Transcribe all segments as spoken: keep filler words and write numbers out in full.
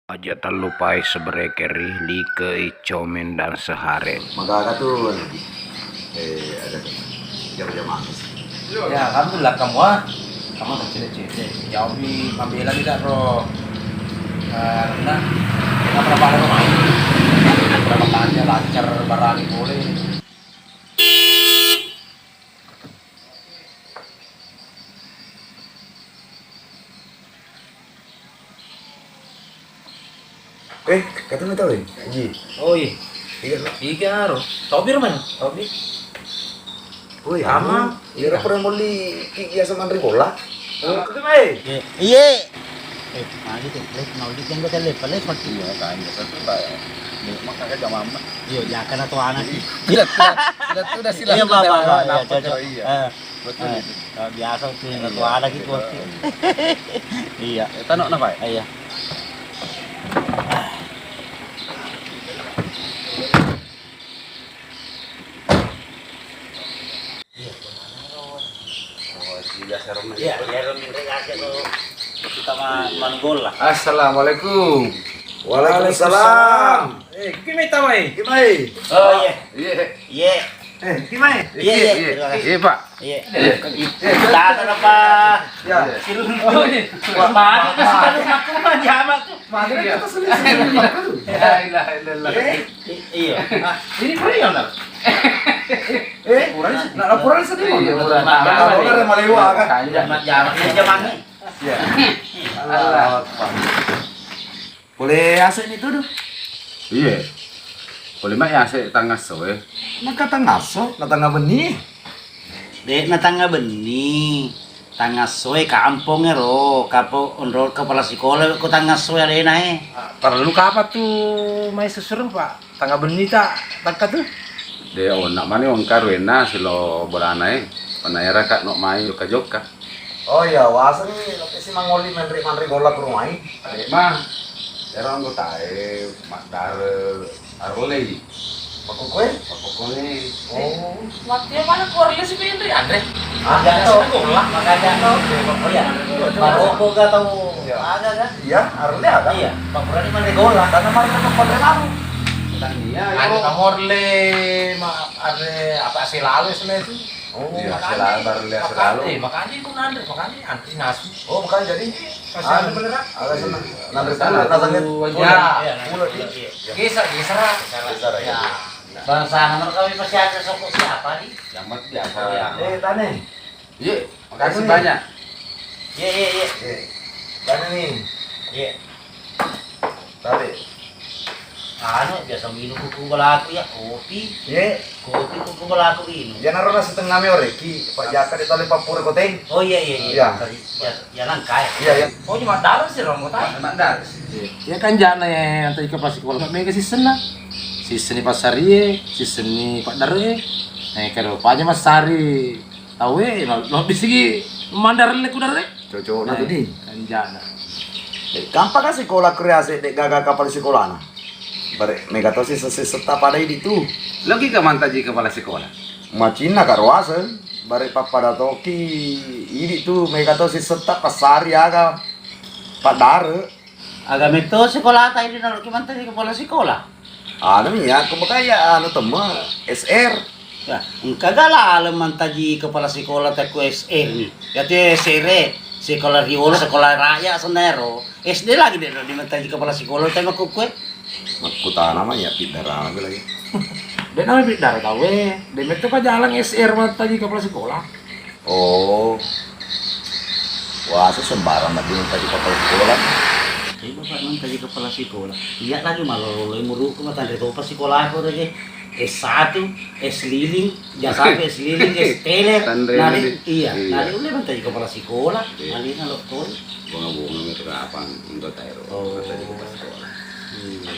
Aja tellupai sebrekeri, likei, comen, dan sehare. Magaga tu, eh, ada tu. Jam-jam habis. Ya, alhamdulillah kamu, ah. Kamu tak cedek-cedek. Jauh di pambela tidak, bro. Eh, karena kita berapa lama main? Berapa tanya lancar barani boleh. Eh, katanya tahu ya? Ji. Oh iya. Iya, Pak. Iya, aro. Tobi mana? Tobi. Oh iya. Ama. Iya, pernah molli ki biasa manri bola. Iya. Iya. Eh, maju tuh. Lek, mau di jenggo tele, pale pasti. Iya, kan, iya, kan, Pak. Iya, makanya gak mama. Iya, jangan atau anak. Iya, tidak, tidak, tidak, tidak, silahkan. Iya, Pak, Pak, Pak, iya, cocok. Iya. Eh. Betul itu. Kalau biasa tuh yang tua ada gitu. Iya. Eh, tanok napa? Iya. Iya, iya, minta kasih tuh. Kita mah manggol lah. Assalamualaikum. Waalaikumsalam. Eh, gimana tamai? Gimana? Oh, iya. Iya. Iya. Eh, gimana? Iya, iya. Iya, Pak. Iya. Iya. Tata apa? Ya. Sirun. Oh, iya. Wah, mana sih kalau aku mah jamak tuh? Mana kita selesai? La ilaha illallah. Eh? I-, iya. Ah, ini pura ya, Nak? Eh, pura sih. Nak pura sih dia. Iya, pura. Nah, kalau ada malewa kan? Jamak, jamak. Iya, jamak nih. Iya. Allah Akbar. Pole ase' ni tudu. Iye. Pole mai ase' tangasso e. Naka tangasso, na tangnga benni. De' na tangnga benni. Tangasso e kampong ero, kapo onro kepala sikola ko tangasso e alena e. Ah, parellu kapa tu mai susureng, Pak? Tangnga benni ta takka tu? De' onna mani wengka ruenna silo bolana e. Panaera ka no mai jokka-jokka. Oh iya, wasengngi, loke si mangoli manre-manre bola ku rumai. Ade' ma, ero anggotae maddare arlei. Pakkukkue? Pakkukkue. Oh. Mattia mana ku arle si Fendri, Andre? Ah, ya, tahu. Bola. Makanya tahu. Iya. Baru aku gak tahu. Iya. Ada kan? Iya, arle ada. Iya, Pak Burani manre bola. Karena malam itu kontra baru. Tania, ada kamu arle, ma-, arle apa sih lalu sebenarnya itu? Oh, iya, makanya selalu, baru lihat makanya, selalu. Eh, makanya itu nanti, makanya antri nasi. Oh, makanya jadi. Iya, masih ada beneran. Ada senang. Nanti salah satu aja. Iya, iya, nanti pulang, iya. Geser, geser, geser, iya. Bangsa nomor kami pasti ada soko siapa nih? Yang mati biasa. Oh, iya. Eh, Tane. Iya, makasih banyak. Iya, iya, iya. Iya. Tane nih. Iya. Tabe'. Anu, biasa minum kuku belaku ya, kopi. Ye. Kopi kuku belaku minum. Janaro nasi tengah me oreki, Pak Jaka di tali papura koteng. Oh iya, iya, iya. Iya. Tadi, ya, ya nangka ya. Iya, iya. Oh, cuma dalam sih, Romo, tadi. Cuma dalam sih. Iya. Ya kan jana ya, yang tadi ke pas sekolah, Pak Mega sisena. Siseni passarie, siseni paddare. Eh, kero, Pak aja Mas Sari. Tauwe, lo, lo bisigi mandar le kudare. Cocokna tu, eh, di. Kanjana. Eh, gampang kan sikola kreasi de' gaga kapala sikolana. Bare' mega to sisetta pada idi' tu. Loki ka mantaji kepala sekolah. Macinna ka roaseng, bare' pappada toki idi' tu mega to sisetta passari aga paddare. Aga metto sekolata ini naloki mantaji kepala sekolah. Anu iya, ko makanya anu temme S R. Ya, engka ga laleng mantaji kepala sekolah takku S R ni. Ya tu S R e, sekolah riolo, sekolah rakyat senna ero. S D lagi de' dimantaji kepala sekolah tema kukkue. Makkutana ma iya piddara lagi. De' nama piddara tau e. De' metto pa jalang S R mantaji kepala sekolah. Oh. Wah, su sembarang mah diminta di kepala sekolah. Tapi bapak minta di kepala sekolah. Iya lagi malah lo muruku mah tanre topa sekolah aku lagi. S satu, S lilin, jasa apa S lilin, S teler. Tanre nari, iya, iya. Nari udah minta di kepala sekolah. Iya. Nari nalo koi. Bunga-bunga itu apa? Untuk tairo. Oh. Minta di kepala sekolah. Iya.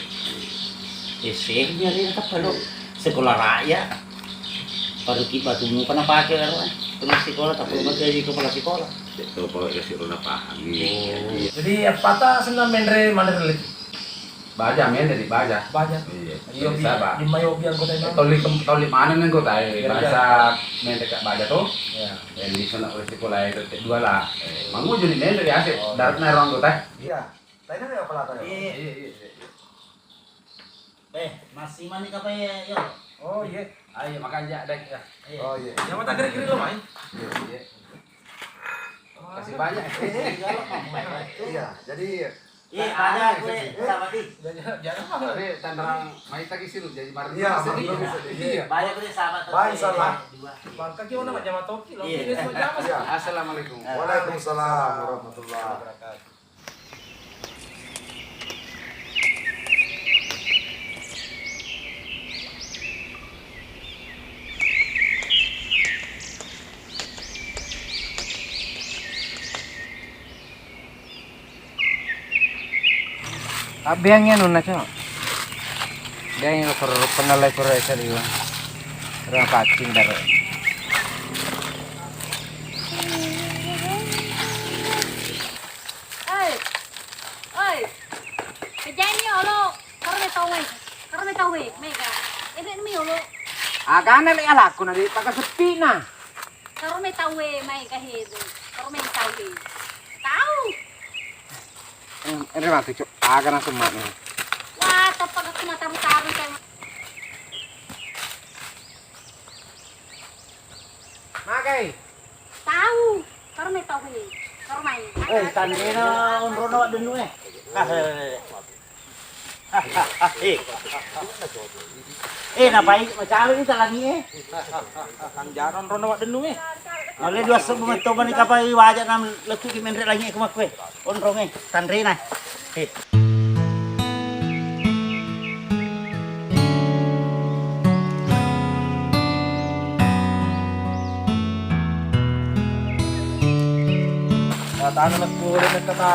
S R-nya dia tetap kalau sekolah rakyat. Paruki batu mupa napake ero, eh. Kepala sekolah, tapi mau jadi kepala sekolah. Itu pokoknya kasih rona paham. Oh. Iya. Jadi, apa ta senna menre manre lagi? Baja, menre di baja. Baja. Iya. Iya, bisa, bi-, Pak. Di mayo biang kota itu. Eh, toli kem-, toli mana nih kota, eh, iya, bahasa menre ka baja tuh. Iya. Eh, di sana oleh sekolah itu dua lah. Eh, manguju di menre ya, sih. Oh. Darat nih orang kota. Iya. Tadi ada apa lata ya? Iya, iya, iya, iya. Eh, masih mani kapai ya, yo? Oh, iya. Ayo, makan aja, dah, ya. Iya. Oh, iya. Yang mata kiri-kiri lo, Mai? Iya, iya. Kasih banyak. Iya, iya. Iya, jadi Iya, ada gue, sahabat, ih. Jangan, jangan. Tapi tantangan Mai tadi sih, jadi marah. Iya, marah. Iya. Banyak gue sahabat. Baik, salah. Dua. Bangka gimana, Mak? Jama toki, lo. Iya. Ini semua jama. Iya. Assalamualaikum. Waalaikumsalam warahmatullahi wabarakatuh. Abbeangngi anunna, Cok. Abbeangngi lo koro pennalai koro saliweng. Ro paccing daro. Oi. Oi. Kejani olo. Karo me tauwe. Karo me tauwe. Mega. Ede mi olo. Agana le alakku na di paka sepi na. Karo me tauwe mai ka hedo. Karo me tauwe. Tau. Em, ere matu, Cok. Aga na semma ni. Wah, teppa ke mata taru-taru, Cok. Magai. Tau. Karo me tauwe. Karo mai. Eh, tanrena onrono waddennu e. Eh. Eh, napai macalo ni talangi e. Kanjaro onrono waddennu e. Male dua sebbu metto bani kapai wajak nam lettu ki menre langi e kumakku e. Onrong e, tanrena. Eh. Tanu nakku le metta ta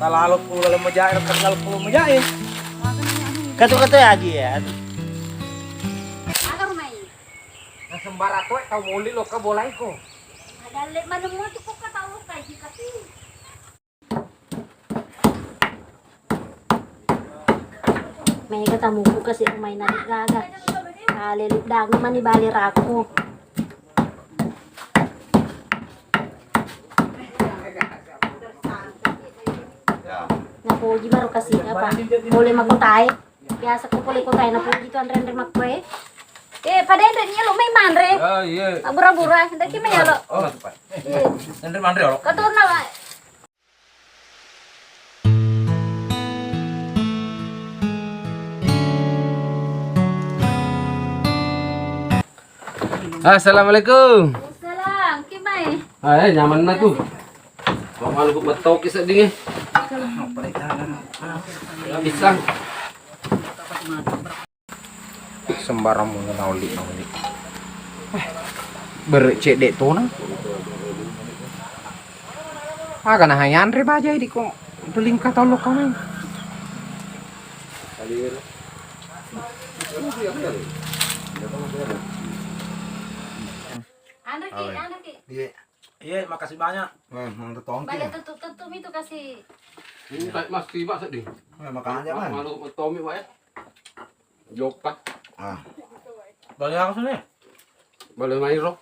Talalo ku laleng majae, talalo ku laleng majae. Katu-katu ya, Aji, ya. Aga rumai? Na sembara koe tau moli lo ka bolai ko. Adalle manemu tu ko ka tau lo ka ji kasi. Mega tamuku kasi rumai na gaga. Kale lidang mani bale rako. Napoji maro kasi apa? Pole makotae. Biasa ko pole kotae napoji tu anre-anre makkoe. Eh, pada enre ni lo mai manre. Ah, iya. Bura-bura, ndaki mai lo. Oh, masuk, Pak. Iya. Anre manre lo. Katurna, Pak. Assalamualaikum. Salam, ki mai. Ah, eh, nyaman na tu. Kok malu ku betok ki seding e. Pisang. Sembarang mulu nauli, nauli. Eh, bere cedde tona. Aga na hai anre bajai di ko pelingka tau lo kamai. Anu ki, anu ki. Iya. Iya, makasih banyak. Eh, mau tetongki. Bale tutup-tutup itu kasih. Ini kayak mas tiba sedih. Eh, makanya kan. Malu metomi wae. Jokka. Ah. Bale apa sini? Bale mairo.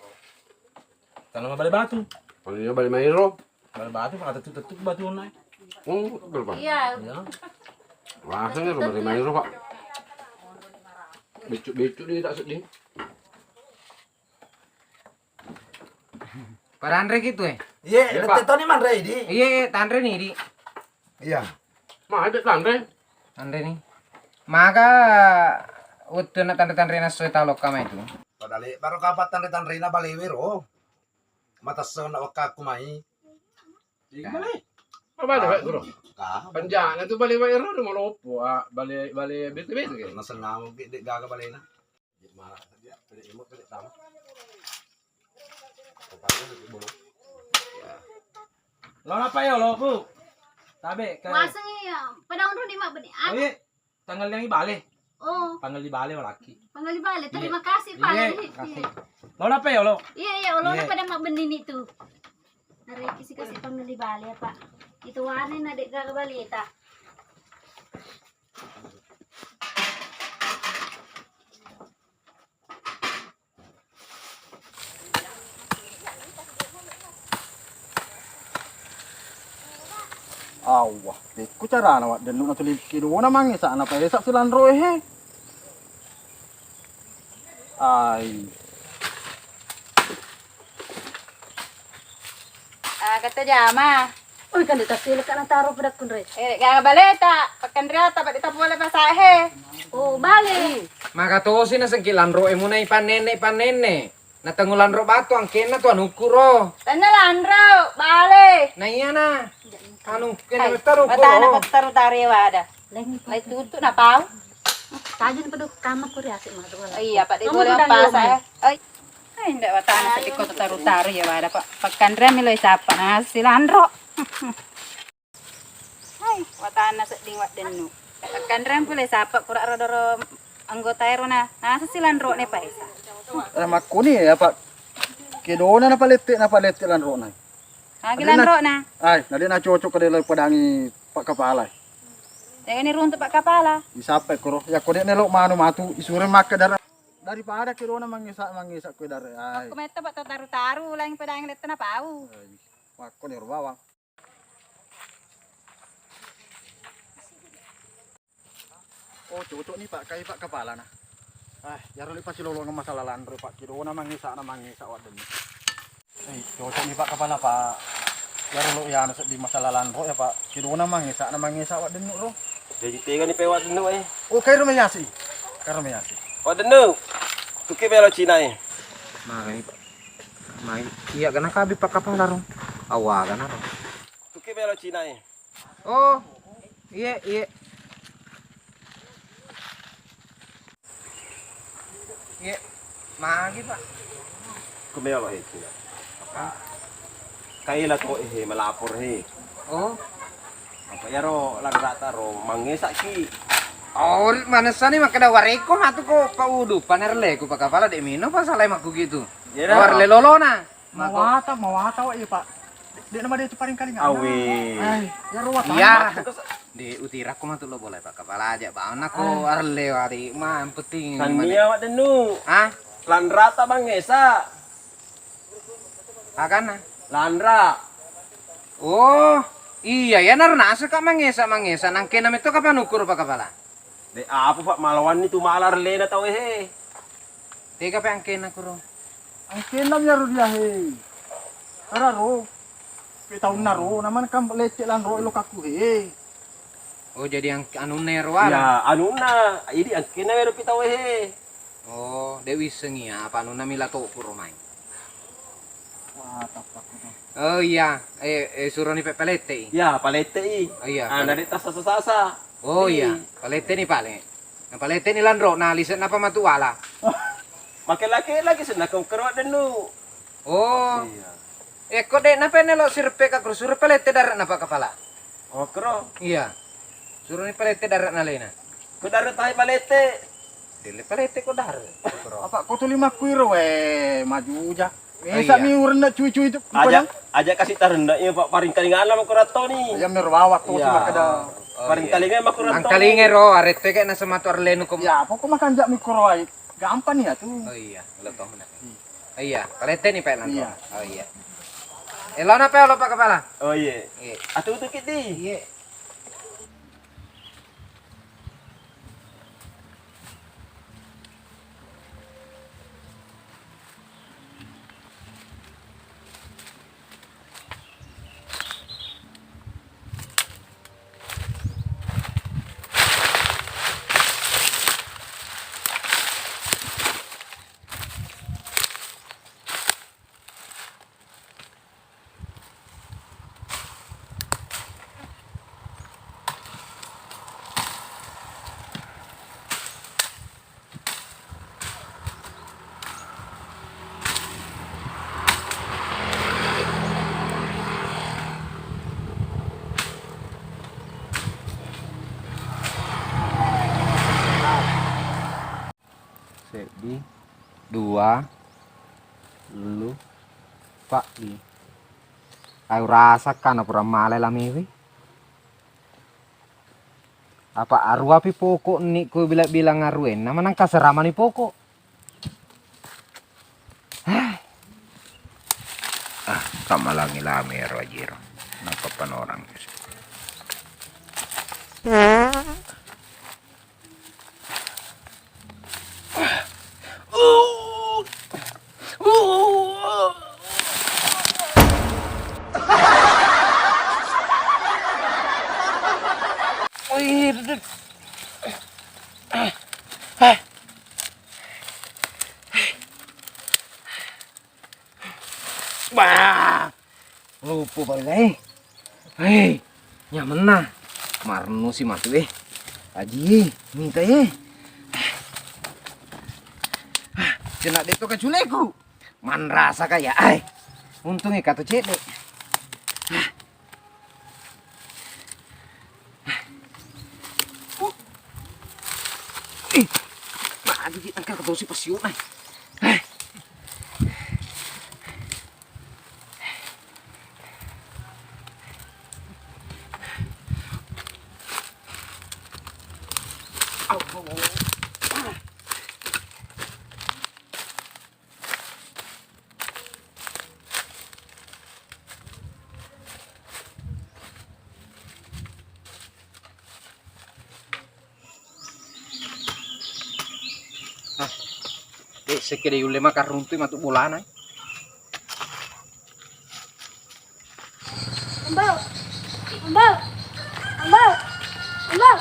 Kalau bale batu. Kalau dia bale mairo. Bale batu, kalau tetep-tetep batu naik. Oh, betul, Pak. Iya. Iya. Rasanya tuh bale mairo, Pak. Becuk-becuk dia tak sedih. Paranre gitu, eh? Iya, iya, Pak. Toni manre, di. Iya, iya, tanre nih, di. Iya. Mah, ada tanre. Tanre nih. Maka wettu na tanre-tanre nasso tau lokka mai tu. Padahal baru kapan tanre-tanre na balewe ro. Matasso na wakkaku mai. Iya, bale. Apa ada, Pak Guru? Panjana tu bale wae ro, mau lopo, ah, bale, bale bete-bete ke. Nasenna mo de gaga balena. Lo apa ya lo, Bu? Tabe ke. Waseng ya, pada unru di mak beni. Oh, iya. Tanggal yang bale. Oh. Tanggal di bale laki. Tanggal di bale. Terima kasih, Pak. Iya, kasih. Lo apa ya lo? Iya, iya, lo pada mak beni ni tu. Hari kisi kasih tanggal di bale, Pak. Itu wane na dek gaga baleta. Oh, Awwa, dekku carana Waddennu natuli kedona mangesa, napaesa silanroe he. Ai. Ah, kata jama. Oi, kan ditassele ka nataro pada kunre. Eh, gaga baleta, pakanriata, pada tapole pasahe. Oh, bale. Maka tosi na sengki lanroe muna ipannenne, ipannenne. Natengu lanro batu angkenna tu anukku ro. Tenna lanro, bale. Na iya na. Anu, kena Hai, metta ruku, watana ro. Ko taru-taru ya wada. Lai tutu na pau. Tajin pedu kama ku riasik madu. Iya, Pak, de boleh apa saya. Oi. Ai, ndak watana seddi ko taru-taru ya wada, Pak. Pakkanreang mi lo sapa na silanro. Hai, watana sedding Waddennu. Pakkanreang pule sapa kura rodoro anggota ero na. Nasa silanro ne paesa. Eh, makkuni ya, Pak. Kedona na palette, na palette lanro na. Agi lanro na. Ai, na de na cocok ka de lo padangi Pak Kapala. Tega ni runtu Pak Kapala. Isapa koro? Ya ko de ne lo manu matu isure makkeda daripada kedona mangesa, mangesa kue dare. Ai. Ko metta Pak taru-taru laing padangi letta na pau. Ai, makkoni ro bawang. Oh, cocok ni Pak, kai Pak Kapala na. Ah, yaro li pasilolongeng masalah lanro Pak, kedona mangesa na mangesa Waddennu. Eh, cocok ni Pak Kapala Pak. Yaro lo ya anu seddi masalah lanro ya Pak, kedona mangesa na mangesa Waddennu ro. Jadi tega ni pe Waddennu eh. Oh, kai ro mayasi. Kai ro mayasi. Waddennu. Tuke belo Cina eh. Magai Pak. Mai iya gana kabi Pak Kapala ro. Awa gana ro. Tuke belo Cina eh. Oh, iye, iye. Iye, magi, Pak? Kumelo he, Cina. Kaila to he, melapor he. Oh. Apa yaro ladrata ro, mangesaki. Oh, manessani makkeda wareko matu ko Pak Udu, panerleku Pak Kapala de mino, Pak, salai makku gitu. Iya, dah. Warle lolona. Mako. Mawata, mawata wa iya, Pak. De, de nama de tu paring kalinga. Awe. Ai, ya ruwa. Iya. Matu ke sa- De utirakku matu lo boleh Pak Kapala aja bana ko arle wari ma penting. Kan mane. Iya Waddennu. Hah? Lanrata mangesa. Akanna? Lanra. Oh, iya ya naro nasa ka mangesa, mangesa nangkena metto ka panukur Pak Kapala. De apa Pak malawanni tu mala arlena tau he. Tega pe angkenna kuro. Angkenna mi aro dia he. Ara ro. Pe taunna ro, naman kam lecce lanro lo kakku he. Oh, jadi ang-, anunna ero wala? Ya, anunna. Idi angkenna ero pi tau he. Oh, de wissengi apa anunna mila to kuro mai. Wah, tapakku to. Oh iya, eh, eh suroni pe palette i. Ya, palette i. Oh iya. Ah, nade tasa-sasa. Oh iya, palette ni pale. Na palette ni lanro na lise napa matu wala. Make laki lagi senna kau kero dennu. Oh. Iya. Eh, ko de napa ne lo sirpe ka kru sirpe palette darat napa kepala. Oh, kero. Iya. Suroni palette darat na lena. Ko darat tai palette. Delle palette ko darat. Kero. Apa ko tuli makkuiro we maju ja. Mesa mi urenna cucu itu. Aja, aja kasih tarenna iya Pak paring kalingana mako rattoni. Iya merwawa to sih makada. Paring kalinga mako rattoni. Angkalinga ro arette kayak nasa matu arlenu ko. Ya, pokok makan jak mikro ai. Gampang ya tu. Oh iya, lo tau mana. Iya, palette ni Pak Lanto. Iya. Oh iya. Eh, lo napa lo Pak Kepala? Oh iya. Iya. Atu tu kiti. Iya. Seddi, dua, tellu, paddi. Au rasa kana pura malai lamewe. Apa aruapi poko ni ku bilang-bilang aruenna manang kaseramani poko. Ah, kamalangi lame ero ajiro. Nappa panorang. Wih, dudut. Bah, lupa balik lagi. Hei, nyamenna. Marno si matu eh. Aji, minta eh. Cena de to kaculeku. Manrasa kaya ai. Untung eka to cedde. Ih, magi ki engka ketosi pasiuna. Ah, eh, sekke de yulle makaruntu matu bolana. Ambo, ambo, ambo, ambo.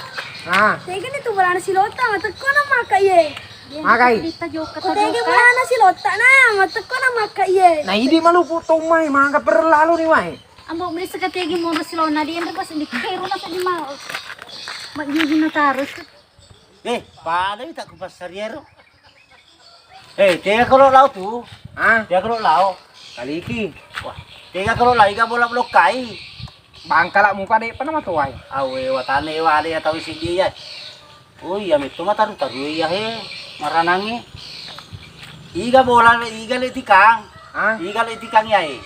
Ah. Tega ni tu bolana si Lota, matekko na maka iye. Makai. Ko tega bolana si Lota na, matekko na maka iye. Na idi malupu to mai, mangga perlu lalu ni mai. Ambo, mesti kategi monro silona di, endre pas di keru na seddi mau. Mak gigi na tarus. Eh, pada tak ku pasar ya ro. Eh, tega kalau lau tu? Ah, tega kalau lau? Kaliki. Wah, tega kalau lau iga bola blokai. Bangkala mupa de pana matuai. Awe watane wale atau isi dia. Oh iya, metto mataru-taru iya he, maranangnge. Iga bola le, iga le tikang. Hah? Iga le tikang ya e.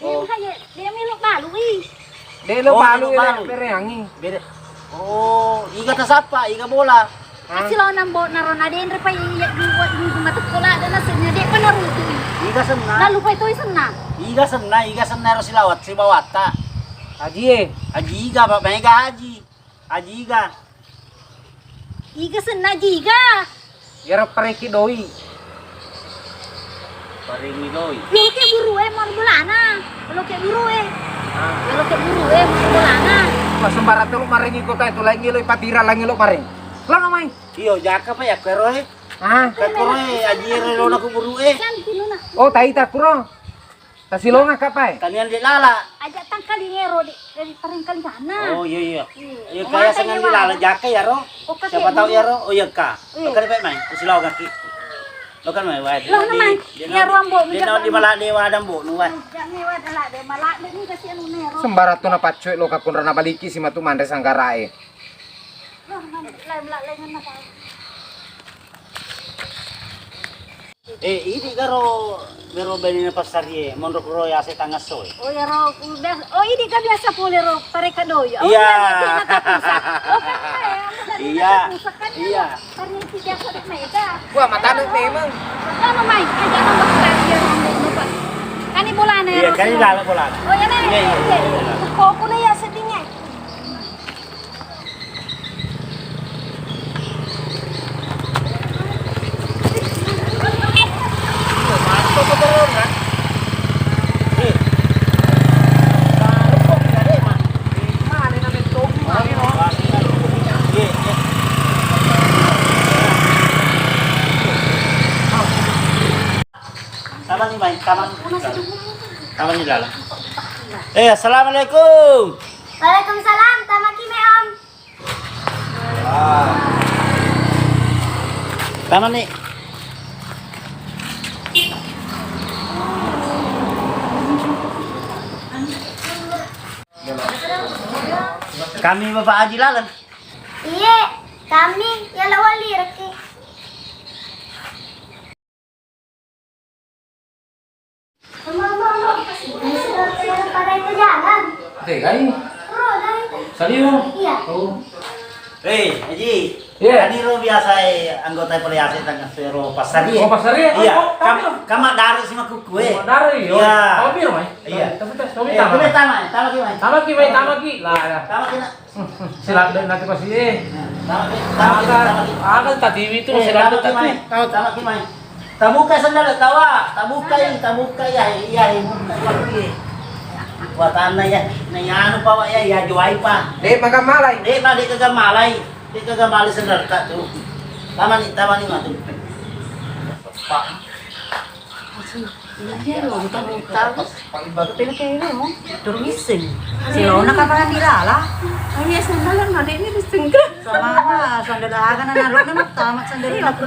Oh. Iya, dia melo balu i. De lo balu, balu. Bereangi. Bere. Oh, iga tasappa, iga bola. Hah? Kasi lo nambo narona denre pa iya dua dua mata sekolah dan nasibnya de penarutu. Iga senna. Lalu pa itu senna. Iga senna, iga senna ro silawat sibawatta. Haji e. Haji iga, Pak Mega Haji. Ajiga. Iga senna jiga. Iyaro pareki doi. Parengi doi. Loke gurue mar bolana. Loke gurue. Ah. Loke gurue mar bolana. Wah, sembarang telu marengi kota itu lagi lo patira lagi lo pareng. Lo ngamai? Iyo, jaka pa ya kero e. Ah. Kero e, ajire lo naku burue. Oh, taita kuro. Tasilonga ka pae? Kalian di lala. Aja tangkali ngero di, dari parengkali sana. Oh iya iya. Iya. Iya, kaya sengan di lala jaka ya ro. Siapa tahu ya ro. Oh iya ka. Iya. Oke, baik mai. Tasilonga ki. Lo kan mai wae. Lo kan mai. Dia ruang bo. Dia di malah dewa dan bo nu wae. Jangan dewa adalah dia malah dia ni kasih anu nero. Sembarang tu na paccoe lo ka kunrana baliki si matu manre sanggarae. Lo kan mai lai melak lai ngena. Eh, idi garo mero benina passarie, monro kuro yase tangasso e. Oh, ya ro, udah. Oh, idi ka biasa pole ro, pareka doyo. Oh, iya. Iya. Iya. Iya. Parniti biasa dek mega. Wah, matanu memang. Kamu main, aja nomor tadi ya, nomor lupa. Kani bolana ya. Iya, kani lala bolana. Oh, ya, nah. Iya, iya. Pokoknya ya settingnya. Tamani mai, tamani. Tamani lala. Eh, assalamualaikum. Waalaikumsalam, tamaki me om. Tama ni. Kami Bapak Haji Laleng. Iye, kami ya lawali reki. Pada itu jalan. Oke, kai. Salio. Iya. Oh. Hei, Haji. Iya. Kan iro biasa e anggota pole yase tangga sero pasar e. Oh, pasar e? Iya. Kam-, kama dare si makuku e. Oh, dare, iya. Iya. Tapi mai. Iya. Tapi, tapi tama. Tama ki mai. Tama ki mai, tama ki. Lah, ya. Tama ki nak. Siladde natu pasi e. Aga, aga tatiwi tu siladde tatiwi. Tama ki mai. Tabuka sendal tawa, tabuka i, tabuka i, ai, ai, buka i. Patanna ya, na yanu pa wa ya, ya juai pa. Dek makan malai. Dek ma, dek gaga malai. Dek gaga malai sederka tu. Tamani, tamani matu. Pak. Iya, lo, utang-utang. Hotel kayak ini, mau. Turun iseng. Silona kapan dilala? Oh iya, sandal kan ada ini di sengkah. Sama, sandal akan anak lo kan tamat sandal aku.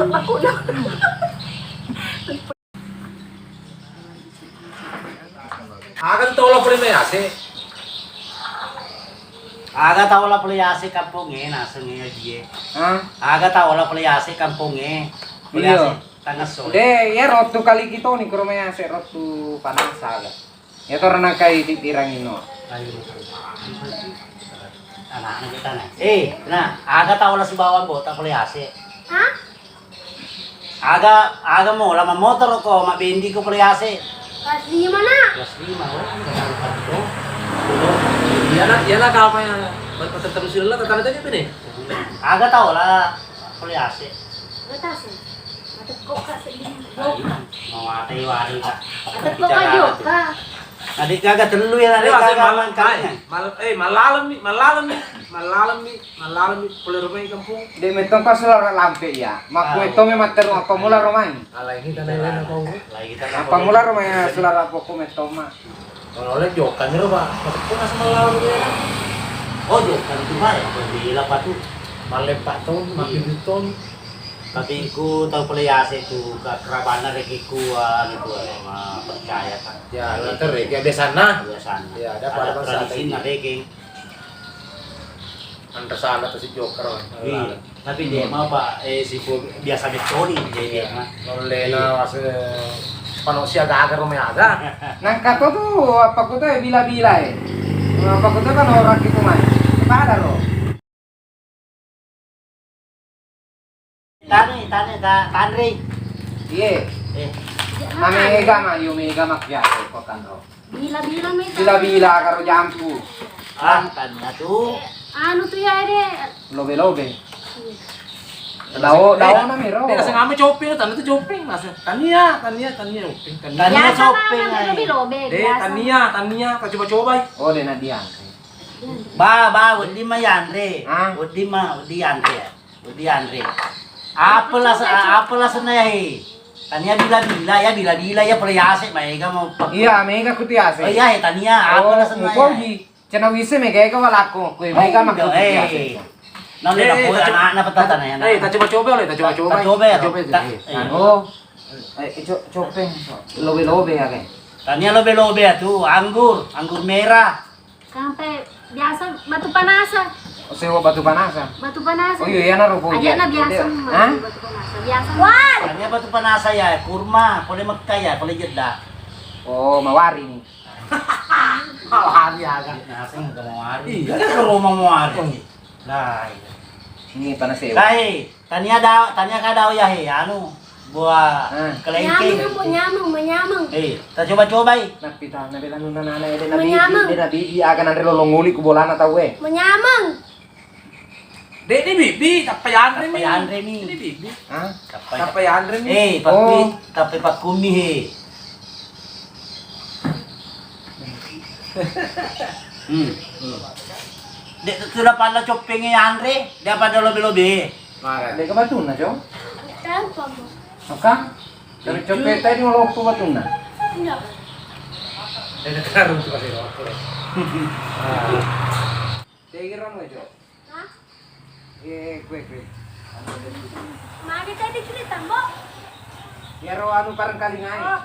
Aku dah. Aga tau la pole mai ase? Aga tau la pole ase kampongnge, nasengnge ajie. Hah? Aga tau la pole ase kampongnge. Pole ase tangesso. De, iya rottu kali kitoni kuro mai ase, rottu panasa aga. Iya to ranakai titirang ino. Ayo. Anakna kita na. Eh, nah, aga tau la sibawa bota pole ase. Hah? Aga, aga mola mammotoro ko, mabbendi ko pole ase. Kelas lima na. Kelas lima, oh, iya, kan, kan, oh. Iya na, iya na, kapa ya, terus sila tadi tadi apa nih? Aga tau la pole ase. Atas. Mata kok kak sedih. Mau ada iwari kak. Mata kok kak. Adik gaga tellu ya, adik gaga mal-, mal-, eh, malaleng mi, malaleng mi, malaleng mi, malaleng mi, pole romai kampung. Dek metong pas sulara lampe ya. Makku metong memang teru apa mula romai. Alai kita nai lena kau. Apa mula romai sulara pokok metong ma. Kalau oleh jokan ro, Pak. Masa pun asal malaleng ya. Oh, jokan tu, Pak, ya. Bila patu. Maleppa ton, makin ton. Tapi ku tau pole ase tu, ka-, kerabanna rekiku, anu tu, ma percaya kan. Ya, lantar reki biasana. Biasana. Ya, ada tradisi na reki. Anre sana tu si joker. Iya. Tapi dia mah, Pak, eh, si biasa betoni jadi dia mah. Nolena wase pano siaga aga rome aga. Nangka to tu apa kutu e bila-bila e. Apa kutu kan orang kita main. Pada lo. Tani, tani, ta-, tanri. Iye. Eh. Mega ma, yo mega ma kiato ko kanro. Bila-bila mi. Bila-bila karo jampu. Ah, tania tu. Anu tu ya de. Lobe-lobe. Iya. Dao, dao na miro. Dia sengame coping, tania tu coping, Mas. Tania, tania, tania coping. Tania. Biasa coping, mah, ai. Lobe-lobe, de, biasa. Tania, tania, ka coba-cobai. Oh, de na dia. Ba, ba, wedding ma yanre. Hah? Wedding ma, wedding yanre. Wedding yanre. Apa las-, apa lasenna ya, he? Tania bila-bila ya, bila-bila ya, pole ase, maega mau pak-. Iya, mega kuti ase. Oh, iya, he, tania, apa lasenna ya? Mupoji. Cena wise mega ega walako, kue mega makkuti ase. Nang eh, eh, anakna petata na ya. Eh, ta coba-coba le, ta coba-coba. Ta coba ya. Ta coba ya. Oh. Eh, co-, copeng, so. Lobe-lobe ya, kayak. Tania lobe-lobe ya tu, anggur, anggur merah. Sampai biasa batu panasa. Oh, sewa batu panasa. Batu panasa. Oh, iya, iya, naro po. Aja na biasa. Hah? Batu panasa. Biasa. Wah. Tania batu panasa ya, kurma, pole Mekah ya, pole Jeddah. Oh, mawari ni. Mawari aga. Naseng ke mawari. Iya, ke rumah mawari. Nah, iya. Ini panas ya. Dai, tania da-, tania ka dao ya he, anu, buah kelengkeng. Nyameng, Bu, nyameng, menyameng. Eh, ta coba-cobai. Nappi ta, nabe lanu nana, de nabi, menyameng. De nabi, aga nanre lolong uli ku bolana tau e. Menyameng. De, ini bibi, tappa yanre mi. Tappa yanre mi. Ini bibi. Hah? Tappa yanre mi. Eh, pakku-, oh. Tappa pakkumi he. Hmm. Hmm. Dek, sudah pala coppengnge yanre, dia pada lobe-lobe. Mara. Dek, ke batunna, Cong? Tanpa, Bu. Maka? Dari copet tadi mau lokku batunna? Enggak. Dek, karung tu kasih rokok. Ah. Dek, kira mau, Cong? Hah? Eh, kue, kue. Magi tadi cerita, Mbok? Iyaro anu parengkalingae. Oh.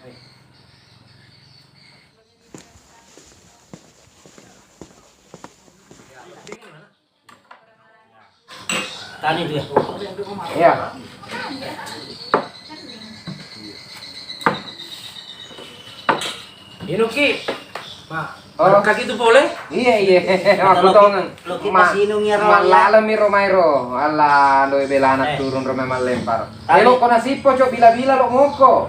Eh. Tani dia. Iya. Inuki. Ma, oh. Kaki tu pole? Iya, iya. Aku tongeng. Loki pas inung ya, Ro, ya. Malalemi ro mairo. Alla, loe belana turun ro memang lempar. Elok kona sippo, Cok, bila-bila lo moko.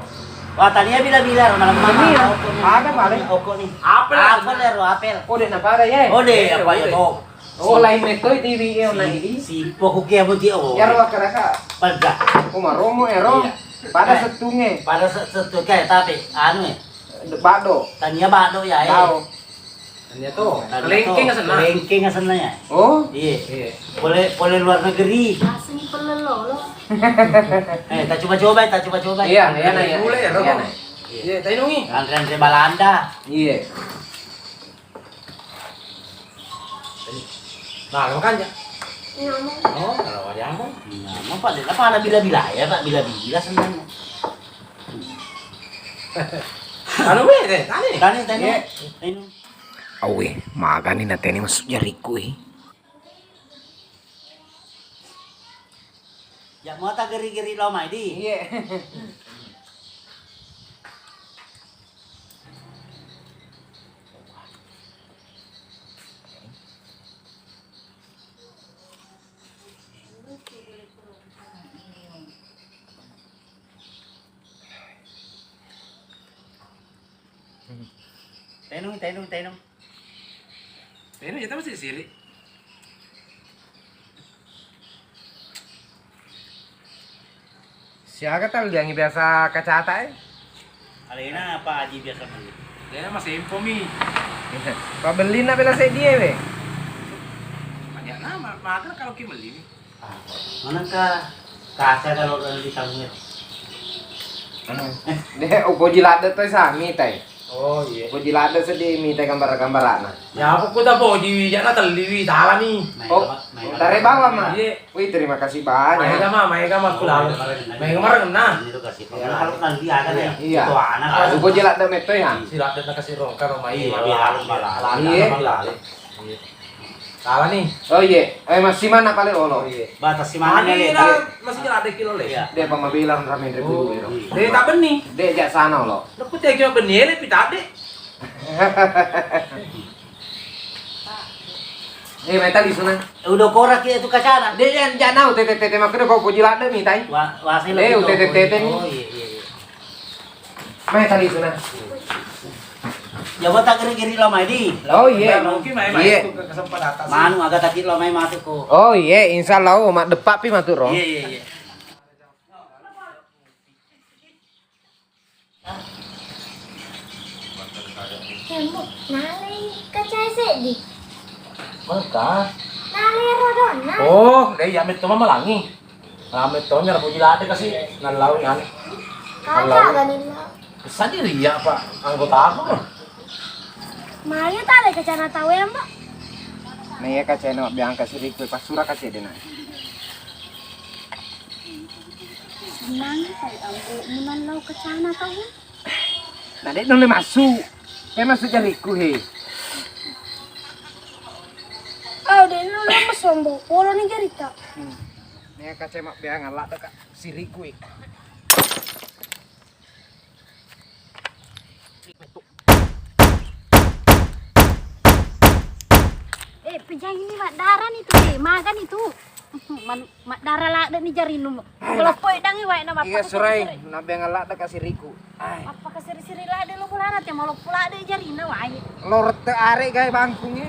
Wah, tania bila-bila ro malam. Ini ya. Ada paling. Oko ni. Apel. Apel ya, Ro, apel. Oh, dek napada ya? Oh, dek, apa ya, Ro? Oh, lain metoi tiwi e ona idi. Sippo ku kia muti, oh. Iyaro wakkaraka. Pada. Oh, maromo ero. Iya. Pada settunge. Pada se-, settunge, tapi anu e. Bado. Tania bado ya e. Tau. Tania to. Tania to. Kelengkeng asenna. Kelengkeng asenna ya. Oh? Iya. Iya. Boleh, boleh luar negeri. Asli pellelo lo. Eh, tak coba-coba, tak coba-coba. Iya, iya, nah, iya. Boleh ya, lo. Iya, nah. Iya, tainungi. Anre-anre Balanda. Iya. Nah, makanya. Nyamuk. Oh, kalau ada apa? Nyamuk, Pak. Apa ada bila-bila ya, Pak? Bila-bila senang. Anu, weh, teh, tani. Tani, tani. Iya. Tani. Awe, magani na teni masuk jariku, eh. Ya, mau tak geri-geri lo mai di? Iya. Tenung, tenung, tenung. Tenung, ya, tahu sih, siri. Siaga talliangngi biasa kacata e? Alena apa Aji biasa melli? Alena masempo mi. Pabellina bela seddie we. Banyak nama, makan kalau ki melli mi. Ah, manengka kaca kalau udah di tamu ya. Anu, de, upoji ladde toi sami tai. Oh, iya. Poji ladde seddi mita gambara-gambarana. Ya, apa ku tapoji wi, jana telliwi, salani. Oh, tare bawang, Ma. Iya. Wih, terima kasih banyak. Maega, Ma, maega, Ma, kulalo. Maega, Ma, renna. Iya. Itu anak. Ah, upoji ladde metto ya. Si ladde na kasih rongka, Roma, iya, iya, malah, malah, iya. Malah, iya. Salah nih. Oh, iya. Eh, masih mana paling olo? Oh, iya. Batas si mana nih, masih jalan ada kilo le. Iya. Dia apa mabilang ramen ribu dulu ya. Dia tak benih. Dia jak sana lo. Aku tega benih le pita de. Eh, mai tadi sunang. Udah korak ya itu kacana. Dia yang jak nau tete tete makanya kau puji lada mi tai. Wah, wah, saya lebih tahu. Eh, tete tete. Oh, iya, iya, iya. Mai tadi sunang. Ya, buat tak geri-geri lo mai di. Oh, iya. Mungkin mai, mai itu kesempatan. Manu agak takit lo mai masuk ko. Oh, iya, insya Allah, oh, mak depak pi masuk ro. Iya, iya, iya. Tembok, nalai kaca seddi. Maka? Nalai rodonna. Oh, deh, ya, metto mama langi. Rame tonya rapuji lade kasi nallau ni anu. Kaca gani lo. Sadi ria apa anggota aku? Mayu tale kacana tau ya, Mbak. Nih ya kacana biang kasi riku pas sura kasi dena. Senang kai ambo munan lau kacana tau. Na de' nulle massu'. E massu' jariku he. Au de' nulle massu' ambo. Polo ni jarita. Hmm. Nia kace mabbeang ladde' ka siriku e. Eh, pejang ini maddara ni tu, eh, maga ni tu. Manu-, maddara ladde' ni jarinnu. Kalau poe dangi wae na. Iya, surai, nabeng ladde' ka siriku. Ai. Apa ka siri-siri ladde' lo bolana te, maloppo ladde' jarina wae. Lo rette are gae bangkung.